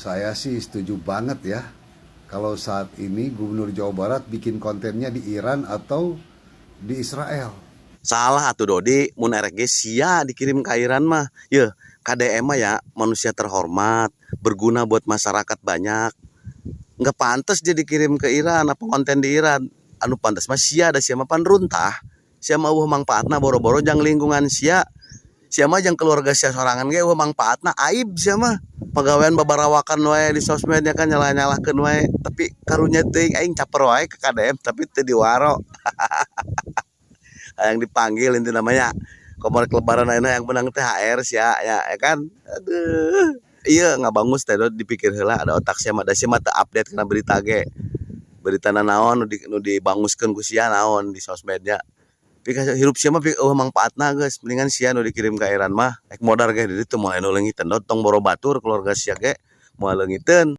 Saya sih setuju banget ya kalau saat ini Gubernur Jawa Barat bikin kontennya di Iran atau di Israel. Salah atuh, Dodi, mun erek ge sia dikirim ka Iran mah. Yeuh, KDM mah ya manusia terhormat, berguna buat masyarakat banyak. Nggak pantas dia dikirim ke Iran apa konten di Iran. Anu pantas mah sia, da sia mah pan runtah. Sia mah euweuh mangpaatna, boro-boro jang lingkungan sia. Sia mah jang keluarga sia sorangan ge euweuh mangpaatna, aib sia mah. Pagawean babarawakan wae di sosmed ya kan, nyalah-nyalahkeun wae. Tapi karunya teuing aing caper wae ke KDM, tapi teu diwaro. Yang dipanggil inti namanya komar lebaran ayeuna yang menang THR sia ya, ya kan. Aduh, iya nggak bangus teh dipikir heula, ada otak sia mah, da sia mah teu update kana berita ge. Berita naon nu dibanguskeun ku sia naon di sosmednya. Pika hirup sia mah euweuh mangpaatna geus, mendingan sia nu dikirim ka Iran mah. Rek modar ge di ditu moal anu leungiteun, tong boro batur, keluarga sia ge moal leungiteun.